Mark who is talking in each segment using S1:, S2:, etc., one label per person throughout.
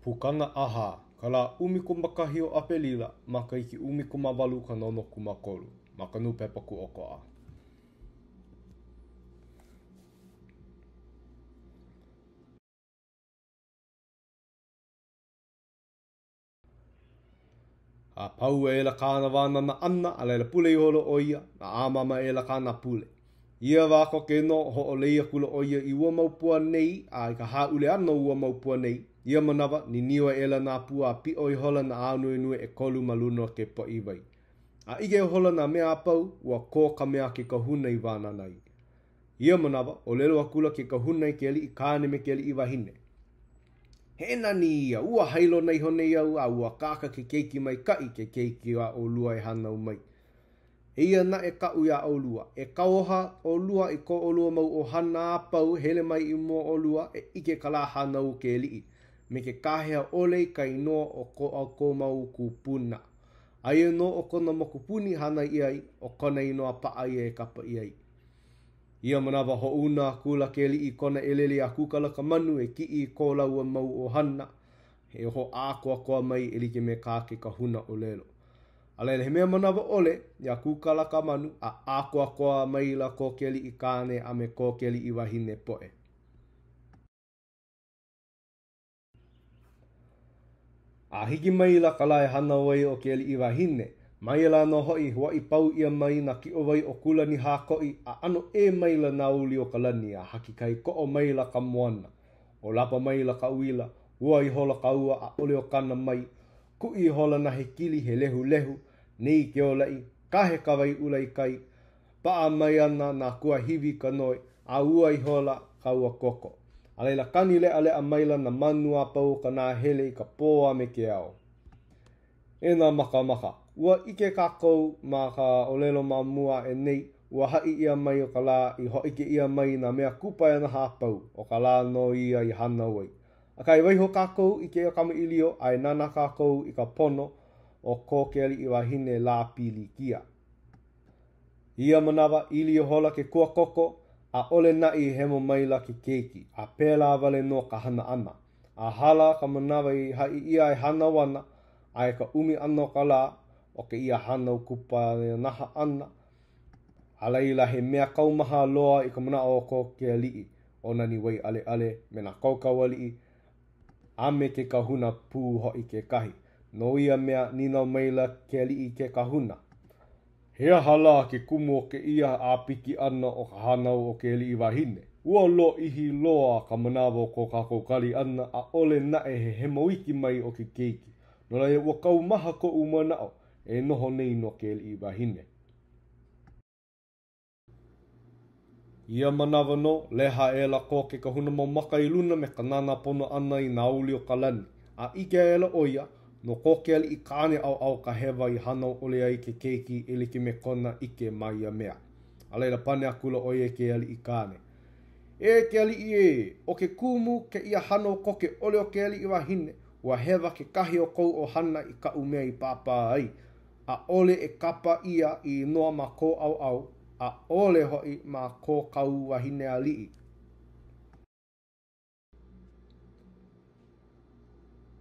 S1: Pukana ʻahā, ka lā 11 o ʻApelila, makahiki 1863, ma ka Nūpepa Kūʻokoʻa. A pau aʻela kāna wānana ʻana, a laila pule ihola ʻo ia, a ʻāmama aʻela kāna pule. Ia wā koke nō, hoʻolei akula ʻo ia i ua mau pua nei, a i ka hāʻule ʻana o ua mau pua nei, ia manawa, niniu aʻela nā pua a piʻo ihola nā ānuenue ʻekolu ma luna o ke poʻi wai. A ʻike ihola nā mea a pau, ua kō ka mea a ke kahuna i wānana ai. Ia manawa, ʻōlelo akula ke kahuna i ke aliʻi kāne me ke aliʻi wahine, He nani ia, ua hailona iho nei au a ua akāka ke keiki maikaʻi ke keiki a ʻolua e hānau mai. Eia naʻe kaʻu iā ʻolua, e kauoha ʻolua i ko ʻolua mau ʻohana a pau hele mai i mua o ʻolua e ʻike ka lā hānau o ke aliʻi, me ke kāhea ʻole i ka inoa o ko ʻoukou mau kūpuna. Aia nō ʻo kona mokupuni i hānai ʻia ai, ʻo kona inoa paʻa ia e kapa ʻia ai. Ia manawa, hoʻouna akula ke aliʻi i kona ʻelele iā Kūkalakamanu e kiʻi i ko lāua mau ʻohana e hoʻākoakoa mai e like me kā ke kahuna ʻōlelo. A laila, he mea manawa ʻole iā Kūkalakamanu a ʻākoakoa maila ko ke aliʻi kāne a me ko ke aliʻi wahine poʻe. A hiki maila ka lā e hānau ai ʻo ke aliʻi wahine, ma ia lā nō hoʻi, huaʻi pau ʻia mai nā kiʻowai o Kūlanihākoʻi, a ʻano ʻē maila nā uli o ka lani, a haki kai koʻo maila ka moana. ʻŌlapa maila ka uila, ua ihola ka ua, ʻaʻole o kana mai. Kuʻi ihola nā hekili he lehulehu, nei ke ōlaʻi, kahe ka wai ʻula i kai, Paʻa mai ana nā kuahiwi i ka noe, a ua ihola ka ua koko. A laila, kani leʻaleʻa maila nā manu a pau o ka nahele i ka pō a me ke ao. E nā makamaka, ua ʻike kākou ma ka ʻōlelo ma mua aʻe nei, ua haʻi ʻia mai o ka lā i hōʻike ʻia mai nā mea kupaianaha a pau, ʻo ka lā nō ia i hānau ai. Akā, e waiho kākou i kēia kamaʻilio a e nānā kākou i ka pono o ko ke aliʻi wahine lā pilikia. I ia manawa, ili ihola ke kuakoko, ʻaʻole naʻe i hemo maila ke keiki, a pēlā wale nō ka hana ʻana. A hala ka manawa i haʻi ʻia e hānau ana, a i ka ʻumi ʻana o ka lā o kēia hānau kupaianaha ʻana, a laila he mea kaumaha loa i ka manaʻo o ko ke aliʻi, ʻo Naniwaiʻaleʻale, me nā kaukaualiʻi, a me ke kahuna pū hoʻi kekahi. No ia mea, nīnau maila ke aliʻi i ke kahuna, He aha lā ke kumu o kēia ʻāpiki ʻana o ka hānau o ke aliʻi wahine? Ua lōʻihi loa ka manawa o ko kākou kali ʻana, ʻaʻole naʻe he hemo iki mai o ke keiki. No laila, ua kaumaha koʻu manaʻo, e noho nei nō ke aliʻi wahine. Ia manawa nō, leha aʻela ko ke kahuna mau maka i luna me ka nānā pono ʻana i nā uli o ka lani, a ʻike aʻela ʻo ia, no ko ke aliʻi kāne ʻaoʻao ka hewa i hānau ʻole ai ke keiki e like me kona ʻike ma ia mea. A laila pane akula ʻo ia i ke aliʻi kāne, E ke aliʻi ē, ʻo ke kumu kēia hānau koke ʻole o ke aliʻi wahine, ua hewa kekahi o kou ʻohana i kaʻu mea i pāpā ai, ʻaʻole e kapa ʻia i inoa ma kō ʻaoʻao, ʻaʻole hoʻi ma ko kāu wahine aliʻi.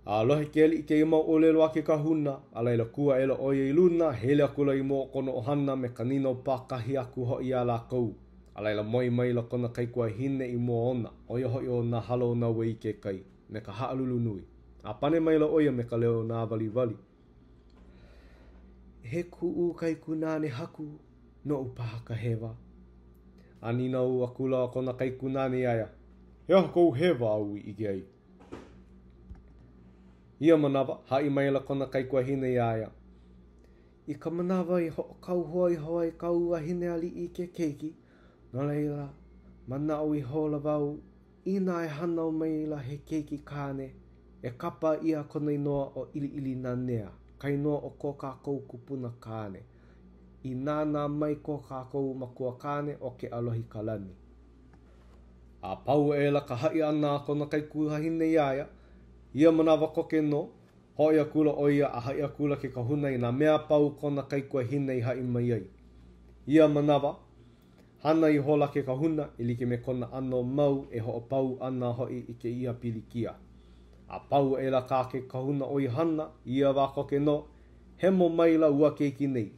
S1: A lohe ke aliʻi i kēia mau ʻōlelo a ke kahuna, a laila kū aʻela ʻo ia i luna, hele akula i mua o kona ʻohana me ka nīnau pākahi aku hoʻi iā lākou. A laila moe maila kona kaikuahine i mua ona, ʻo ia hoʻi ʻo Nāhalaonaueikekai, me ka haʻalulu nui. A pane maila ʻo ia me ka leo nāwaliwali. E kuʻu kaikunāne haku, noʻu paha ka hewa. A nīnau akula kona kaikunāne iā ia, He aha kou hewa āu i ʻike ai? Ia manawa, haʻi maila kona kaikuahine iā ia, I ka manawa i hoʻokauhoa iho ai kāu wahine aliʻi i ke keiki, no laila, manaʻo ihola wau Inā e hānau maila he keiki kāne, e kapa ʻia kona inoa ʻo ʻIliʻilinanea, ka inoa o ko kākou kupuna kāne. I nānā mai ko kākou makua kāne ʻo Keʻalohikalani. A pau aʻela ka haʻi ʻana a kona kaikuahine iā ia, ia manawa koke nō, hoʻi akula ʻo ia a haʻi akula ke kahuna i nā mea a pau kona kaikuahine i haʻi mai ai. Ia manawa, Hana ihola ke kahuna e like me kona ʻano mau e hoʻopau ana hoʻi i kēia pilikia. A pau aʻela kā ke kahuna ʻoihana i ia wā koke nō, hemo maila ua keiki nei.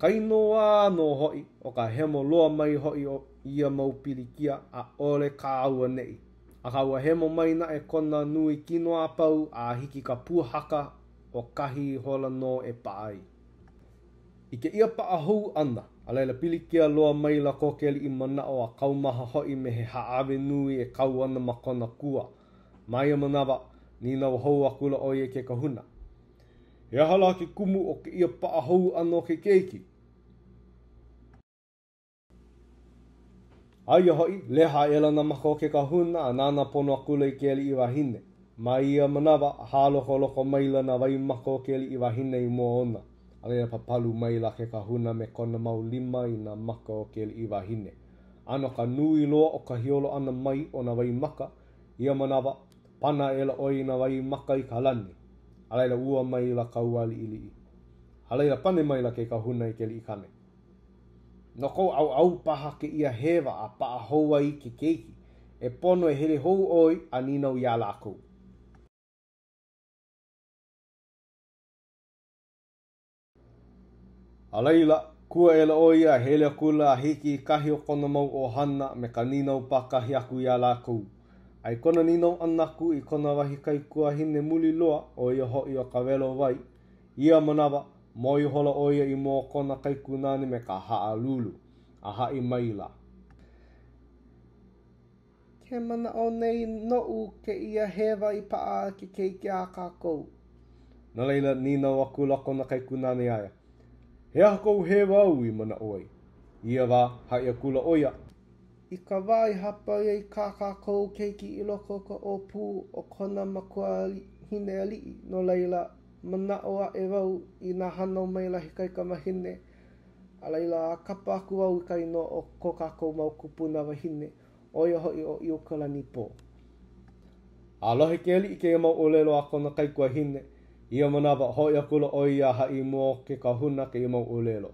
S1: Kainō a nō hoʻi, ʻo ka hemo loa mai hoʻi o ia mau pilikia, ʻaʻole kā auaneʻi. Akā ua hemo mai naʻe kona nui kino a pau a hiki ka pūhaka ʻo kahi ihola nō e paʻa ai. I kēia paʻa hou ʻana, a laila pilikia loa maila ko ke aliʻi manaʻo a kaumaha hoʻi me he hāʻawe nui e kau ana ma kona kua. Ma ia manawa, nīnau hou akula ʻo ia i ke kahuna, He aha lā ke kumu o kēia paʻa hou ʻana o ke keiki? Aia hoʻi, leha aʻela nā maka o ke kahuna a nānā pono akula i ke aliʻi wahine. Ma ia manawa, hālokoloko maila nā waimaka o ke aliʻi wahine i mua ona. A laila papalu maila ke kahuna me kona mau lima i nā maka o ke aliʻi wahine. A no ka nui loa o ka hiolo ʻana mai o nā waimaka, ia manawa, pana aʻela ʻo ia i nā waimaka i ka lani. A laila ua maila ka ua liʻiliʻi. A laila pane maila ke kahuna i ke aliʻi kāne. No kou ʻaoʻao paha kēia hewa a paʻa hou ai ke keiki, e pono e hele hou ʻoe a nīnau iā lākou. A laila, kū aʻela ʻo ia a hele akula a hiki i kahi o kona mau ʻohana me ka nīnau pākahi aku iā lākou. A i kona nīnau ʻana aku i kona wahi kaikuahine muli loa, ʻo ia hoʻi ʻo Kawelowai, ia manawa, Moe ihola ʻo ia i mua o kona kaikunāne me ka haʻalulu, a haʻi maila. Ke manaʻo nei noʻu kēia hewa i paʻa ke keiki a kākou. No laila, nīnau akula kona kaikunāne iā ia, He aha kou hewa āu i manaʻo ai? I ia wā, haʻi akula ʻo ia. I ka wā i hāpai ai kā kākou keiki i loko o ka ʻōpū o kona makuahine aliʻi, no laila, manaʻo aʻe wau inā hānau maila he kaikamahine, a laila, kapa aku au i ka inoa o ko kākou mau kupuna wahine, ʻo ia hoʻi ʻo ʻIokalanipō. A lohe ke aliʻi i kēia mau ʻōlelo a kona kaikuahine, ia manawa, hoʻi akula ʻo ia a haʻi i mua o ke kahuna kēia mau ʻōlelo.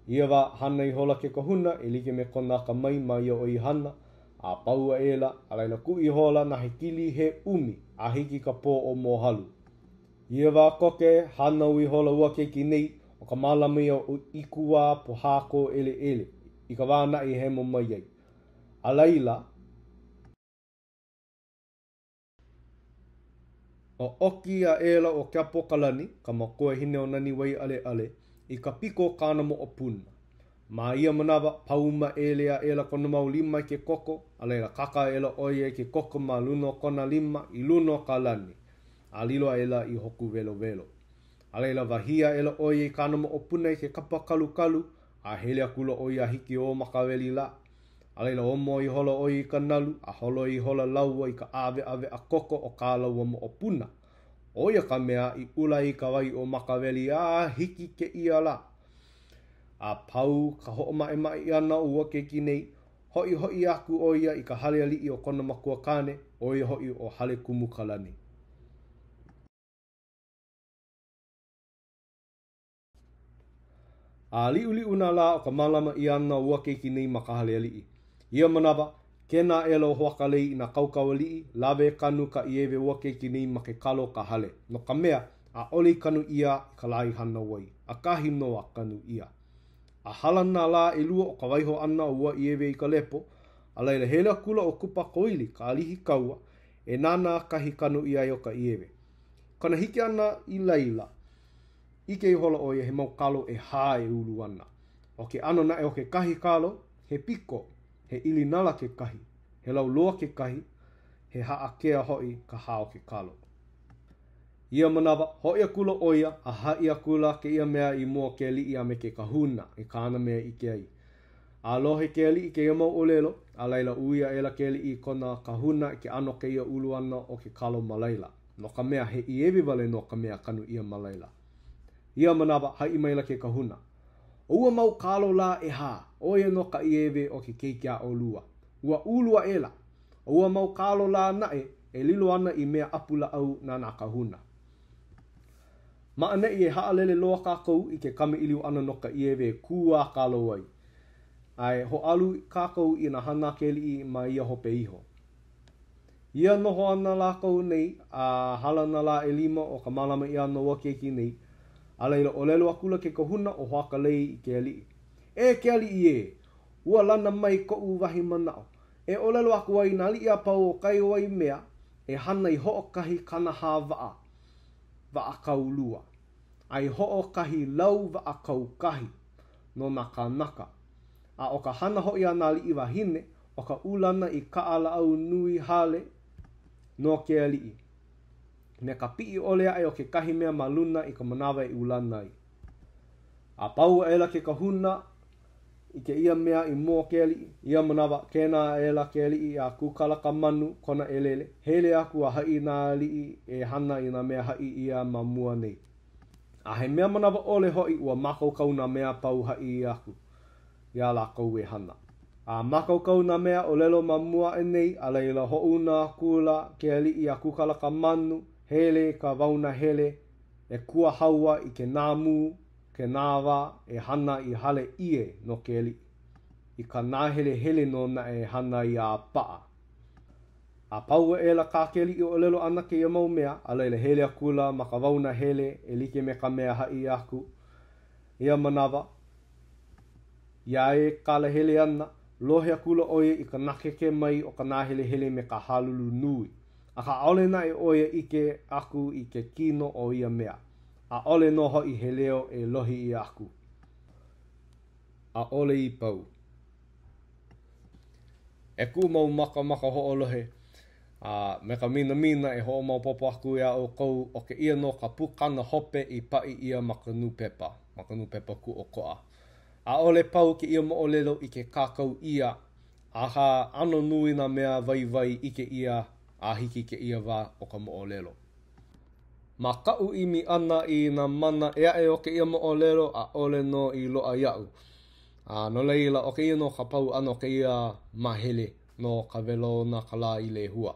S1: I ia wā, hana ihola ke kahuna e like me kona akamai ma ia ʻoihana, a pau aʻela, a laila kuʻi ihola nā hekili he ʻumi a hiki i ka pō ʻo Mōhalu. I ia wā koke, hānau ihola ua keiki nei, ʻo ka malama ia o ʻIkuwā Pohākōʻeleʻele, i ka wā naʻe i hemo mai ai. A laila, ʻoʻoki aʻela ʻo Keapokalani, ka makuahine o Naniwaiʻaleʻale, i ka piko o kāna moʻopuna. Ma ia manawa, pauma ʻele aʻela kona mau lima i ke koko, a laila kaka aʻela ʻo ia i ke koko ma luna o kona lima i luna o ka lani, a lilo aʻela i hōkū welowelo. A laila, wahī aʻela ʻo ia i kāna moʻopuna i ke kapa kalukalu, a hele akula ʻo ia a hiki i ō Makaweli lā. A laila, omo ihola ʻo ia i ka nalu, a holoi ihola lāua i ka ʻāweʻaweʻa koko o kā lāua moʻopuna. ʻO ia ka mea i ʻula ai ka wai o Makaweli a hiki kēia lā. A pau ka hoʻomaʻemaʻe ʻana o ua keiki nei, hoʻihoʻi aku ʻo ia i ka hale aliʻi o kona makua kāne, ʻo ia hoʻi ʻo Halekumukalani. A liʻuliʻu nā lā o ka mālama ʻia ʻana o ua keiki nei ma ka hale aliʻi. I ia manawa, kēnā aʻela ʻo Hoakalei i nā kaukaualiʻi, lawe e kanu ka ʻiewe o ua keiki nei ma ke kalo o ka hale, no ka mea, ʻaʻole i kanu ʻia i ka lā i hānau ai, ʻakahi nō a kanu ʻia. A hala nā lā ʻelua o ka waiho ʻana o ua ʻiewe i ka lepo, a laila hele akula ʻo Kupakoili, ka ʻalihi kaua, e nānā kahi kanu ʻia ai o ka ʻiewe. Kona hiki ʻana i laila, ʻike ihola ʻo ia he mau kalo ʻehā e ulu ana. ʻO ke ʻano naʻe o kekahi kalo, he piko, he ʻili nala kekahi, he lau loa kekahi, he haʻakea hoʻi ka hā o ke kalo. I ia manawa, hoʻi akula ʻo ia a haʻi akula kēia mea i mua o ke aliʻi a me ke kahuna i kāna mea i ʻike ai. A lohe ke aliʻi i kēia mau ʻōlelo, a laila ui aʻela ke aliʻi i kona kahuna i ke ʻano o kēia ulu ʻana o ke kalo ma laila, no ka mea, he ʻiewe wale nō ka mea kanu ʻia ma laila. Ia manawa, haʻi maila ke kahuna, ʻO ua mau kalo lā ʻehā, ʻo ia nō ka ʻiewe o ke keiki a ʻolua. Ua ulu aʻela. ʻO ua mau kalo lā naʻe, e lilo ana i mea ʻapu lāʻau na nā kāhuna. Ma ʻaneʻi e haʻalele loa kākou i ke kamaʻilio ʻana no ka ʻiewe e kū a kalo ai. A e hōʻalu kākou i nā hana a ke aliʻi ma ia hope iho. Ia noho ana lākou nei a hala nā lā ʻelima o ka mālama ʻia ʻana o ua keiki nei, a laila ʻōlelo akula ke kahuna ʻo Hoakalei i ke aliʻi, E ke aliʻi ē! Ua lana mai koʻu wahi manaʻo, e ʻōlelo aku ai nā aliʻi a pau o kai o Waimea e hana i hoʻokahi 40 waʻa, waʻa kaulua, a i hoʻokahi lau waʻa kaukahi no nā kānaka. A ʻo ka hana hoʻi a nā aliʻi wāhine, ʻo ka ulana i kaʻa lāʻau nui hale no ke aliʻi, me ka piʻi ʻole aʻe o kekahi mea ma luna i ka manawa e ulana ai. A pau aʻela ke kahuna i kēia mea i mua o ke aliʻi. Ia manawa, kēnā aʻela ke aliʻi iā Kūkalakamanu, kona ʻelele, hele aku a haʻi i nā aliʻi e hana i nā mea haʻi ʻia ma mua nei. A he mea manawa ʻole hoʻi ua mākaukau nā mea a pau haʻi aku iā lākou e hana. A mākaukau nā mea ʻōlelo ma mua aʻe nei, a laila hoʻouna akula ke aliʻi iā Kūkalakamanu, hele i ka waonahele e kuahaua i ke nāmū, ke nāwā e hana i hale ʻie no ke aliʻi. I ka nāhelehele nō naʻe e hana ai a paʻa. A pau aʻela kā ke aliʻi ʻōlelo ʻana kēia mau mea, a laila hele akula ma ka waonahele e like me ka mea haʻi aku. Ia manawa, iā e kalahele ana, lohe akula ʻo ia i ka nakeke mai o ka nāhelehele me ka halulu nui. Akā ʻaʻole naʻe ʻo ia ʻike aku i ke kino o ia mea. ʻAʻole nō hoʻi he leo e lohe ʻia aku. ʻAʻole i pau. E kuʻu mau makamaka hoʻolohe, a me ka minamina e hoʻomaopopo aku iā ʻoukou, ʻo kēia nō ka pukana hope i paʻi ʻia ma ka nūpepa, ma ka nūpepa Kūʻokoʻa. ʻAʻole pau kēia moʻolelo i ke kākau ʻia, akā ʻano nui nā mea waiwai ʻike ʻia a hiki i kēia wā o ka moʻolelo. Ma kaʻu ʻimi ʻana i nā mana ʻē aʻe o kēia moʻolelo, ʻaʻole nō i loaʻa iaʻu. A no laila, ʻo kēia nō ka pau ʻana o kēia māhele no ka welona ka lā i Lehua.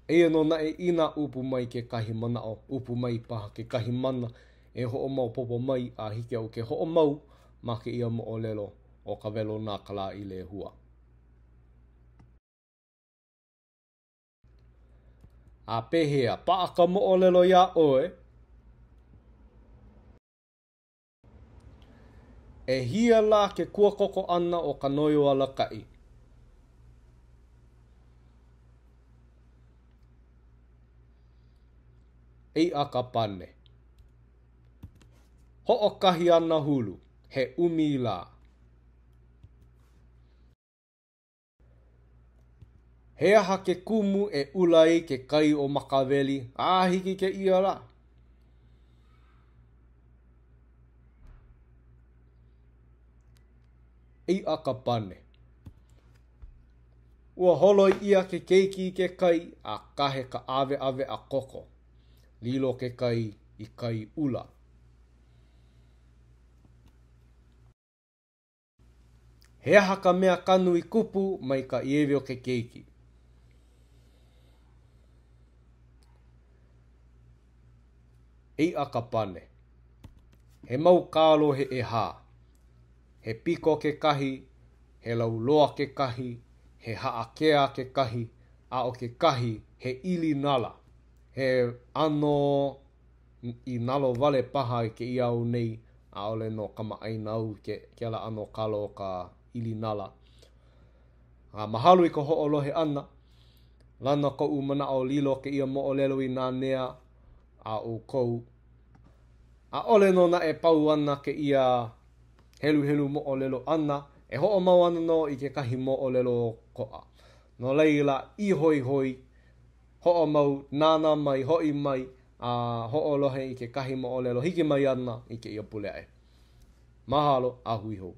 S1: Eia nō naʻe inā ʻupu mai kekahi manaʻo, ʻupu mai paha kekahi mana e hoʻomaopopo mai a hiki iaʻu ke hoʻomau ma kēia moʻolelo o ka welona ka lā i Lehua. A pehea, paʻa ka moʻolelo iā ʻoe? ʻEhia lā ke kuakoko ʻana o Kanoeoalakaʻi? Eiʻa ka pane. Hoʻokahi anahulu, he ʻumi lā. He aha ke kumu e ʻula ai ke kai o Makaweli a hiki i kēia lā? Eiʻa ka pane. Ua holoi ʻia ke keiki i ke kai a kahe ka ʻaweʻaweʻa koko. Lilo ke kai i kai ʻula. He aha ka mea kanu i kupu mai ka ʻiewe o ke keiki? Eiʻa ka pane. He mau kalo he ʻehā. He piko kekahi, he lauloa kekahi, he haʻakea kekahi, a ʻo kekahi he ʻili nala. He ʻano i nalowale paha i kēia au nei, ʻaʻole nō kamaʻāina au i kēlā ʻano kalo o ka ʻili nala. A mahalo i ka hoʻolohe ʻana. Lana koʻu manaʻo lilo kēia moʻolelo i nanea a ʻoukou. ʻAʻole nō naʻe pau ana kēia heluhelu moʻolelo ʻana, e hoʻomau ana nō i kekahi moʻolelo ʻokoʻa. No laila, i hoihoi, hoʻomau, nānā mai, hoʻi mai, a hoʻolohe i kekahi moʻolelo hiki mai ana i kēia pule aʻe. Mahalo, a hui hou.